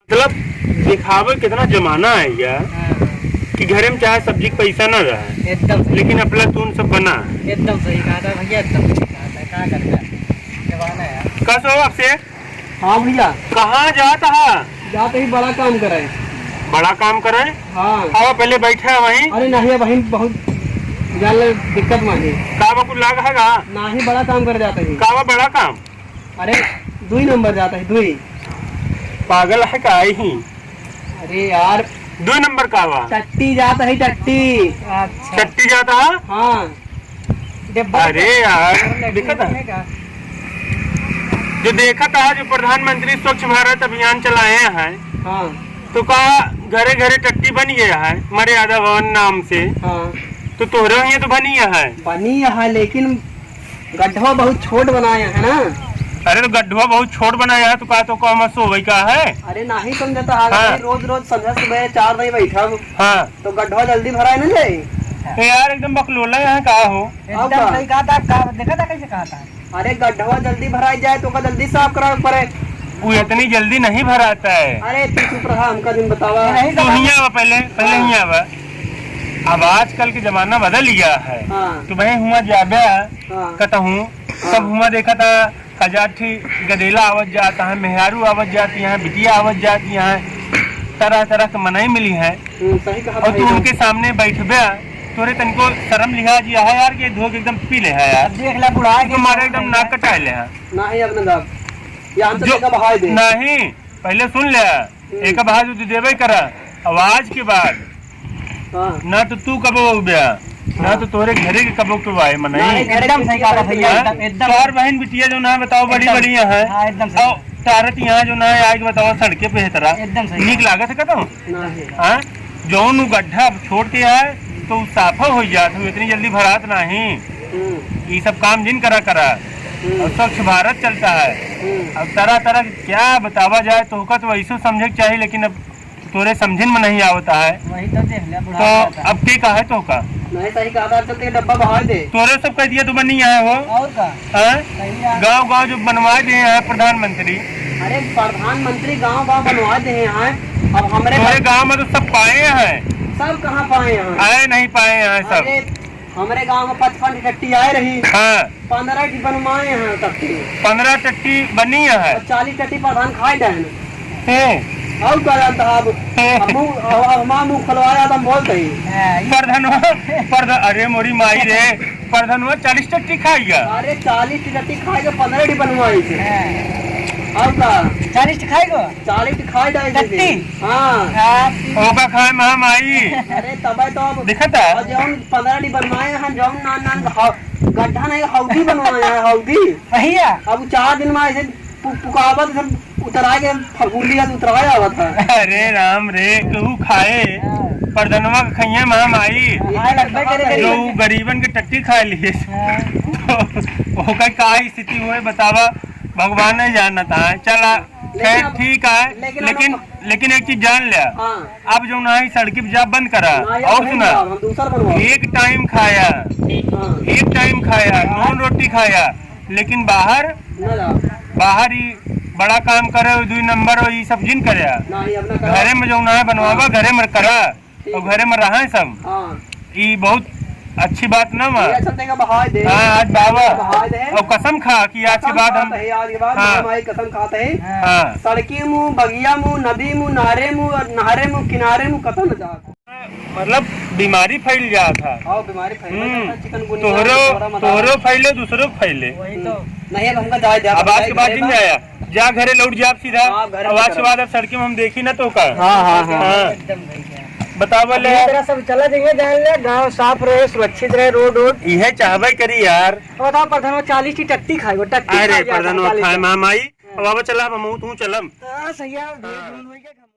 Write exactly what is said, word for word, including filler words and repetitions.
मतलब, दिखावे कितना जमाना है यार, हाँ। कि घरे में चाहे सब्जी के पैसा ना रहे, एकदम सही। लेकिन अपना तून सब बना। एकदम सही कहा था भैया, एकदम सही कहा था, का करबे, जमाना है यार। कस हो आपसे? हाँ भैया। कहाँ जात हा? जात ही बड़ा काम करे। बड़ा काम करे? हाँ। आवा पहले बैठा वहीं। अरे नहीं, वहीं बहुत जान ले दिक्कत मानी। का बा कुल लाग है का? नहीं, बड़ा काम करे जात ही। का बा बड़ा काम? अरे, दुई नंबर जात ही, दुई। पागल है का ही? अरे यार। दुई नंबर का बा? टट्टी जात ही, टट्टी। अच्छा। टट्टी जात हा? हाँ। अरे यार, देखा था? जो देखा था, जो प्रधानमंत्री स्वच्छ भारत अभियान चलाए हैं, हाँ। तो का घरे घरे टट्टी बन गया है मर्यादा भवन नाम से? हाँ। तो तोहरे यहाँ तो बनी है। बनी है, लेकिन गड्ढवा बहुत छोट बनाया है ना। अरे, तो गड्ढवा बहुत छोट बनाया है, तो का तो कम सोवे का है? अरे, नहीं समझता, हाँ। रोज रोज संझा सुबह चार बजे बैठा हूँ। हाँ। तो गड्ढवा जल्दी भराए ना जाए। ए यार, एकदम बकलोला यहाँ का हो? एकदम का? सही कहा था, का देखा था, कैसे कहा था? अरे, गड्ढवा जल्दी भराए जाए तो का जल्दी साफ करावे पड़े। वो इतनी जल्दी नहीं भराता है। अरे, तू चुप रहा, हमका दिन बतावा। नहीं, तू हियाँ आवा पहले, पहले हाँ। हियाँ आवा। अब आजकल के जमाना बदल गया है। हाँ। तो भाई हुआ जाबे हाँ। कतहूँ, हाँ। सब हुआ देखा था, हजार ठी गदेला आवत जात है, मेहरारू आवत जाती हैं, बिटिया आवत जाती हैं, तरह तरह के मनई मिली हैं। हम्म, सही कहा और भाई तू साहब। उनके सामने बैठबे, तोरे तनको शर्म लिहाज यह है यार कि धो के एकदम पी ले है यार। अब देख ले बुढ़ा के तुम्हारा एकदम नाक कटाए ले है। नहीं, अब ना दाब। ये हम तो जो देखा बहाए दे। नहीं, पहले सुन ले, हम्म। एक बहाए तो तू देबे करा। अब आज के बाद हाँ। ना तो तू कबो उबे, ना हाँ। तो तोरे घरे के कबो के आए मनई। नहीं, घरे एकदम के सही कहा भैया, हाँ? एकदम, एकदम। चार बहन बिटिया जो ना बताओ बड़ी एकदम। बड़ी यहाँ है। हाँ, एकदम सही। और तारत यहाँ जो ना आए के बताओ सड़के पे है तरह। एकदम सही। नीक लागत है का तो? नहीं। हाँ? जौन उ गड्ढा छोड़ के आए तो उ साफा हो जात हो, इतनी जल्दी भरात नहीं। हम्म। ई सब काम जिन करा करा। हम्म। और स्वच्छ भारत चलता है। हम्म। अब तरह तरह के क्या बतावा जाए, तोहका तो वैसो समझे के चाहिए, लेकिन अब तोरे समझिन में नहीं आवता है। वही तो देख ले, बुढ़ा तो हो जाता है। अब के कहे तोहका? नहीं, सही कहा था, चल के डब्बा बहाए दे। तोरे सब कह दिया तो बनी आए हो। और का? हाँ? सही है। गाँव गाँव जो बनवा दे हैं प्रधानमंत्री। अरे, प्रधानमंत्री गाँव गाँव बनवा दे हैं। अब हमरे तोरे गाँव में तो सब पाए हैं। सब कहाँ पाए हैं? आए नहीं पाए हैं सब। अरे, हमरे गाँव में पचपन ठी टट्टी आए रही। हाँ। पन्द्रह ठी बनवाए हैं टट्टी। पन्द्रह टट्टी बनी है। और चालीस टट्टी प्रधान खाए डाइन। हैं। और का जानता है अब? हैं। अब मुँह, अब, अब हमारा मुँह खुलवाया तो हम बोलते ही। हाँ, ये प्रधानवा, प्रधा-, अरे मोरी माई रे, प्रधानवा चालीस टट्टी खाएगा। अरे चालीस टट्टी खाएगा, पन्द्रह ठी बनवाए थे। हाँ। और का? चालीस ठी खाएगा? चालीस ठी खाए डाइन थे। टट्टी? हाँ। हाँ। ओका खाए महा माई। अरे तबे तो अब दिखता? और जौन पन्द्रह ठी बनवाए हैं, जौन नान नान हाउ-, गड्ढा नहीं, हौदी बनवाए हैं, हौदी। भैया। अब चार दिन में ऐसे पु-, पुकावत, सब उतरा के फफूंदी है, उतराए आवत है। अरे राम रे, केहू खाए, हाँ। परधनवा के खइये महा माई। हाँ, लगबे करे जो गरीबन के। गरीबन के टट्टी खाए लिए। हाँ। तो ओकर का स्थिति हुए बतावा, भगवान नहीं जानता है। चला, लेकिन खैर, अब, ठीक है, लेकिन लेकिन, अब लेकिन एक चीज जान लिया, हाँ। अब जो ना है सड़की पे जा बंद करा। ना, ये और नहीं सुना, जाओ, हम दूसर बनवाओ। एक टाइम खाया, हाँ। एक टाइम खाया, हाँ। नॉन रोटी खाया, लेकिन बाहर, ना जाओ। बाहर ही बड़ा काम करे, दुई नंबर हो, ये सब जिन करे। ना, ये अपना करा। घरे में जो ना है बनवावा, हाँ। घरे में करा। ठीक। और घरे में रहा सब। हाँ। ई बहुत अच्छी बात ना बा। ये अच्छा तेका बहाय दे। हाँ, आज बाबा। बहाय दे। और कसम खा कि आज के बाद हम, आज के बाद हाँ। हम आई कसम खाते हैं। हाँ। सड़की मु, बगिया मु, नदी मु, नारे मु, और नहरे मु, किनारे मु, कतौ न जा। मतलब बीमारी फैल जात है। हाँ, बीमारी फैल हम्म। जात है, चिकनगुनिया, तोहरो, तोहरा मदारा। तोहरो फैले, दूसरो फैले। वही तो। हम्म। नहीं, अब हमका जाए दे, अब आज के बाद दिन जाया। जा घरे लौट जा आप सीधा। हाँ, घरे अब आज के बाद अब सड़की में हम देखी ना तो का। हाँ, हाँ, हाँ। हाँ। एकदम सही है। बतावा ले। अपनी तरह सब चला जाइए, जान ले, गाँव साफ रहे, सुरक्षित रहे, रोड वोड। इहे चाहबे करी यार। बताओ, प्रधानवा चालीस ठी टट्टी खाए, वो टट्टी अरे, खाए जाता है प्रधानवा चालीस खाए, ठी। मामा आई। अब बाबा चला, अब हम तू चलम। हाँ, सही है, हाँ। ढूंढ वही के हम